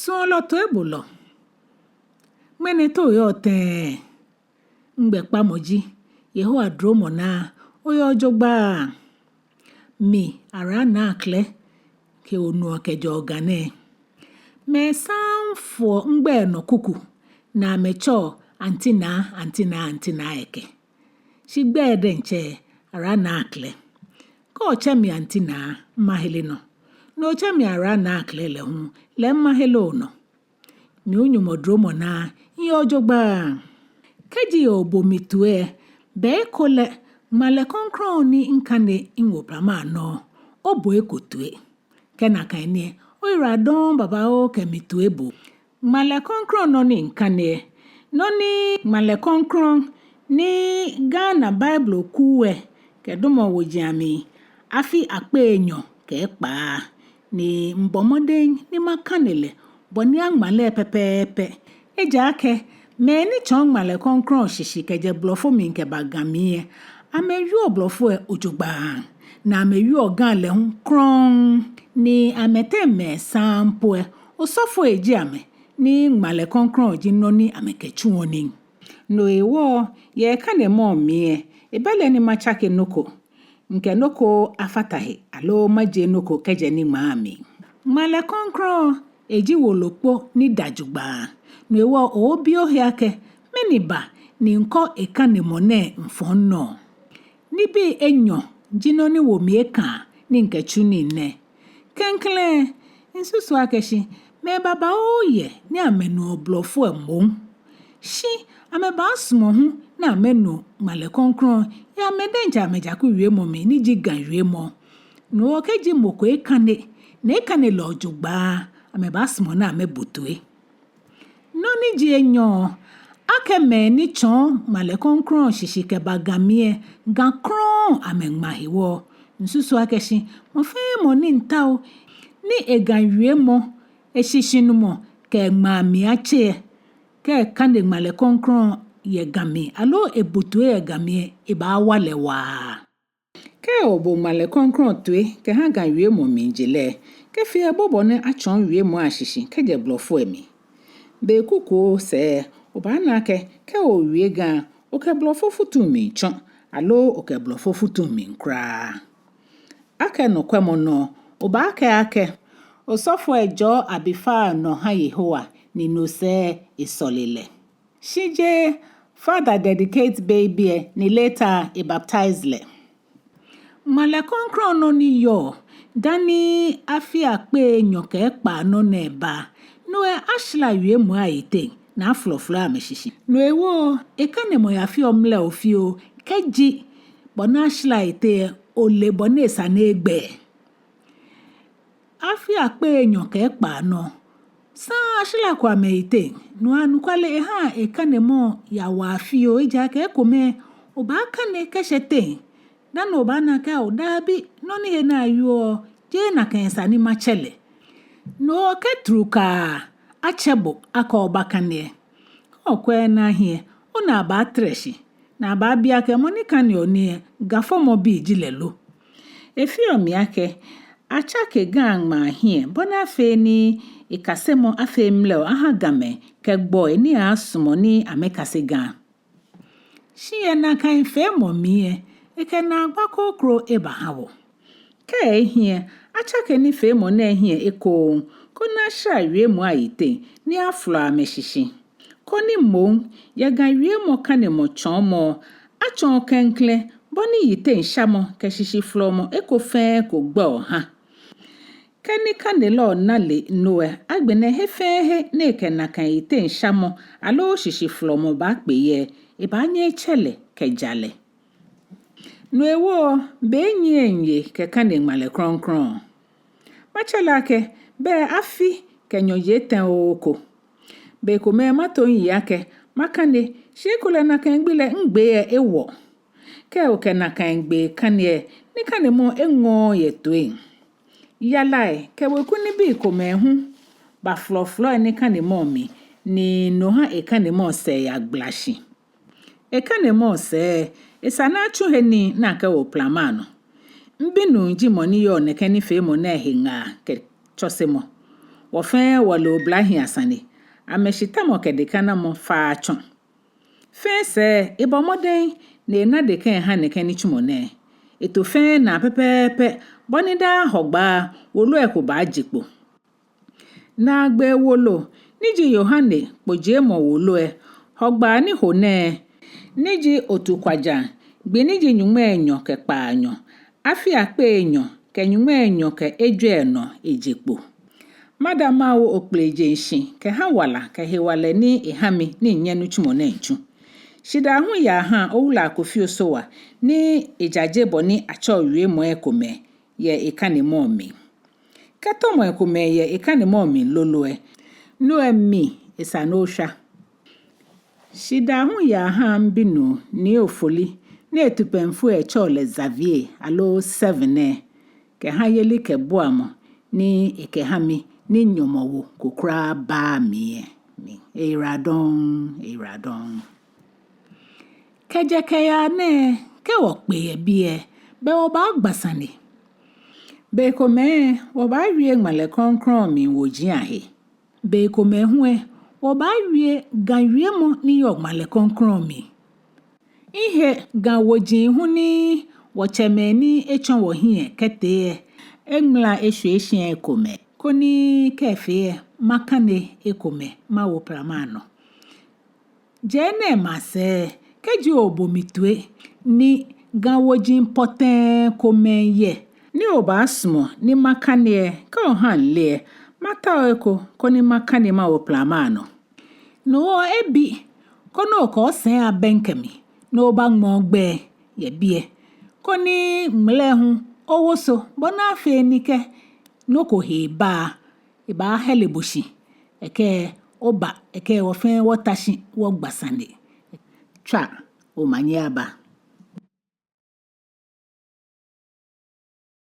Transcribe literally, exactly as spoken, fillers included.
Suɔlɔ toibolɔ, ŋmɛnɛ te oyɔɔ tɛŋŋ? Migbɛkpamɔ ji, Yehowa dromɔ naa, oyɛ ojogbaŋŋ. Mi, Ara Naa Klɛ, kɛ onuɔ kɛjɛɔ Ga nɛɛ. Mɛi saŋŋ foɔ migbɛi nɔ kuku ni amɛtsɛɔ Auntie Naa, Auntie Naa, Auntie Naa ekɛ. Shi migbɛi diɛŋtsɛ, Ara Naa Klɛ. Kɛ otsɛ mi Auntie Naa, mahere nɔ. Ni otsɛ mi Ara Naa Klɛ lɛ hu, lɛ mahere onɔ. Mi, oNyɔŋmɔ dromɔ naa, miyɛ ojogbaŋŋ. Kɛji obo mi toi lɛ, be ko lɛ, ŋmalɛ krɔŋkrɔŋ ni mikane miwo plama nɔ, obo eko toi. Kɛ nakai ni lɛ, oyiwaladɔŋŋ babaoo kɛ mi toiboo. Ŋmalɛ krɔŋkrɔŋ nɔ ni mikane lɛ, nɔ ni ŋmalɛ krɔŋkrɔŋ ni Ghana Bible kuu lɛ kɛdamɔ woji amli afi akpei enyɔ kɛ ekpaa, ni mibɔ mɔdɛŋ ni makane lɛ bɔ ni aŋma lɛ pɛpɛɛpɛ. Ejaakɛ mɛi ni tsɔɔ ŋmalɛ krɔŋkrɔŋ shishi kɛjɛ blɔfo mli kɛba Ga mli lɛ, amɛwieɔ blɔfo lɛ ojogbaŋŋ, ni amɛwieɔ Ga lɛ hu krɔŋŋ, ni amɛteŋ mɛi saŋŋ po lɛ, osɔfoi ji amɛ, ni ŋmalɛ krɔŋkrɔŋ ji nɔ ni amɛkɛtsuɔ nii. No hewɔ, yɛ kanemɔ mli lɛ, ebɛ lɛ ni matsake nɔ ko, mikɛ nɔ ko afata he, aloo majie nɔ ko kɛjɛ niŋmaa mli. Ŋmalɛ krɔŋkrɔŋ eji wolo kpo ni da jogbaŋŋ. No hewɔ ooobi ohe akɛ, mɛni ba ni mikɔ ekanemɔ nɛɛ mifɔŋ nɔ? Nibii enyɔ ji nɔ ni wo mi ekaa ni mikɛtsu nii nɛɛ. Klɛŋklɛŋ, misusu akɛ shi mɛi babaoo yɛ ni amɛnuɔ blɔfo lɛ moŋ. Shi amɛbaasumɔ hu ni amɛnu ŋmalɛ krɔŋkrɔŋ yɛ amɛ diɛŋtsɛ amɛjaku wiemɔ mli ni ji Ga wiemɔ. No hewɔ kɛji mɔ ko ekane, ni ekane lɛ ojogbaŋŋ, amɛbaasumɔ ni amɛbo toi. Nɔ ni ji enyɔ, akɛ mɛi ni tsɔɔ ŋmalɛ krɔŋkrɔŋ shishi kɛba Ga mli lɛ, Ga krɔŋŋ amɛŋma hewɔ, misusu akɛ shi mɔ fɛɛ mɔ ni miitao ni eGa wiemɔ, eshishinumɔ kɛ eŋmaa mli atse lɛ, kɛ ekane ŋmalɛ krɔŋkrɔŋ yɛ Ga mli, aloo ebo toi yɛ Ga mli lɛ, ebaawa lɛ waa. Kɛ obo ŋmalɛ krɔŋkrɔŋ toi kɛha Ga wiemɔ mlijelɛ, kɛfee lɛ bo bɔ ni atsɔɔ wiemɔ lɛ ashishi kɛjɛ blɔfo lɛ mli. Be kukuoo sɛɛ, obaana akɛ kɛ owie Ga, okɛ blɔfo futu miitsɔ, aloo okɛ blɔfo futu mli kwraa. Akɛ nɔkwɛmɔnɔ, obaakɛɛ akɛ, osɔfo lɛ jɔɔ abifao nɔ ha Yehowa, ni no sɛɛ esɔle lɛ. Shi jeee Father dedicate baby lɛ ni later ebaptize lɛ. Ŋmalɛ krɔŋkrɔŋ nɔ ni yɔɔ dani afi akpei enyɔ kɛ ekpaa nɔ nɛɛ ba, no lɛ ashla wiemɔi ayiteŋ ni aflɔflɔ amɛshishi. No hewɔ, ekanemɔ lɛ afeɔ mlɛo fioo kɛji bɔ ni ashla ayiteŋ lɛ, ole bɔ ni esa ni egbe. Afi akpei enyɔ kɛ ekpaa nɔ, saŋŋ ashlako amɛyiteŋ. No anɔkwale ehaa ekanemɔ lɛ yawa fioo, ejaakɛ ekomɛi obaakane kɛshɛ teŋ, dani obaana akɛ oo, dabi, nɔ ni he ni ayɔɔ, jeee nakai esa ni matsɛ lɛ. No hewɔ kɛ trukaa atsɛ bo akɛ obakane lɛ, kɛ okwɛɛɛ ni ahi lɛ, onaa baatrɛ shi, ni abaabi akɛ mɔ ni kaneɔ nii lɛ, Ga fɔmɔ bi ji lɛ lo? Efeɔ mi akɛ atsake Ga ŋmaa hiɛ bɔ ni afee ni ekasemɔ afee mlɛo aha Gamɛi kɛ gbɔi ni aaasumɔ ni amɛkase Ga. Shi yɛ nakai feemɔ mli lɛ, ekɛ naagba kroko ebaha wɔ. Kɛ ehi lɛ, atsake nifeemɔ nɛɛ hiɛ ekoŋŋ, koni ashla wiemɔi ayiteŋ ni aflɔ amɛshishi. Koni moŋ, yɛ Ga wiemɔ kanemɔ tsɔɔmɔ, atsɔɔ klɛŋklɛŋ bɔ ni yiteŋ shamɔ kɛ shishiflɔmɔ eko fɛɛ eko gbɛɔ ha. Kɛ nikanelɔ lɛ na le no lɛ, agbɛnɛ he fɛɛ he ni ekɛ nakai yiteŋ shamɔ aloo shishiflɔmɔ baakpe yɛ lɛ, ebaanyɛ etsɛ lɛ kɛ jalɛ. No hewɔ, be nyiɛ miye kɛkane ŋmalɛ krɔŋkrɔŋ. Matsɛ lɛ akɛ, bɛ afi kɛ nyɔji etɛ oko. Bei komɛi mato miyiŋ akɛ makane, shi ekolɛ nakai gbi lɛ migbee lɛ ewɔ. Kɛ okɛ nakai gbee kane lɛ, nikanemɔ lɛ eŋɔɔɔ yɛ toiŋ. Yalai kɛ weku nibii komɛi hu baflɔflɔi nikanemɔ lɛ mli, ni no ha ekanemɔ lɛ sɛɛ yagbala shi. Ekanemɔ lɛ sɛɛ, esa ni atsu he nii ni akɛwo plama nɔ. Mibinuu ji mɔ ni yɔɔ nɛkɛ nifeemɔ nɛɛ he ŋaa kɛ tsɔsemɔ. Wɔ fɛɛ wɔle oblahii asane. Amɛshitamɔ kɛ dekanamɔ faaa tsɔ. Fɛɛ sɛɛ, ebɔ mɔdɛŋ ni ena dekã eha nɛkɛ nitsumɔ nɛɛ. Eto fɛɛ naa pɛpɛɛpɛ, bɔ ni daa Hɔgbaa wolo lɛ eko baaje kpo. Naagbee wolo, ni ji Yohane Kpojiemɔ wolo lɛ, Hɔgbaa ni ho nɛɛ, ni ji Otukwajaŋ, gbi ni ji nyɔŋmai enyɔ kɛ kpaanyɔ, afi akpei enyɔ kɛ nyɔŋmai enyɔ kɛ ejwɛ nɔ eje kpo. Mada Mawu Okplejeŋ shi kɛha wala kɛ hewalɛ ni eha mi ni minyɛ nitsumɔ nɛɛ mitsu. Shidaa hu yaa ha Owula Kofi Osowa ni ejaje bɔ ni atsɛɔ wiemɔi komɛi yɛ ekanemɔ mli. Kɛ tɔmɔi komɛi yɛ ekanemɔ mli lolo lɛ, no lɛ mi esa ni oshwa. Shidaa hu yaa ha mibinuu Nii Ofoli ni etipɛŋfoi lɛ atsɛɔ lɛ Xavier aloo Seven lɛ, kɛha yelikɛbuamɔ ni ekɛha mi ni nyɔmɔwoo ko kwraa baaa mi lɛ. Mi, eyiwaladɔŋŋ, eyiwaladɔŋŋ. Kɛjɛ kɛyaa nɛɛ, kɛ wɔkpe yɛ biɛ, belɛ wɔbaagba sane. Bei komɛi, wɔbaawie Ŋmalɛ Krɔŋkrɔŋ mli woji ahe. Bei komɛi hu lɛ, wɔbaawie Ga wiemɔ ni yɔɔ Ŋmalɛ Krɔŋkrɔŋ mli. Mihe Ga woji hu ni wɔtsɛmɛi ni etsɔ wɔhiɛ kɛtee lɛ, eŋmala eshwie shi lɛ ekomɛi, koni kɛ efee lɛ, makane ekomɛi mawo plama nɔ. Jɛɛ nɛɛ masɛɛ, kɛji obo mi toi, ni Ga woji pɔtɛɛ komɛi yɛ ni obaasumɔ ni makane lɛ, kɛ oha mile lɛ, matao eko koni makane mawo plama nɔ. No hewɔ ebi, koni okɛ osɛi abɛŋkɛ mi, ni obaŋma ogbɛi yɛ biɛ, koni ŋmɛlɛ hu owoso, bɔ ni afee ni kɛ nɔ ko hee ba, ebaahɛle bo shi, ekɛ oba, ekɛ wɔ fɛɛ wɔta shi wɔgba sane. Tswa omanye aba.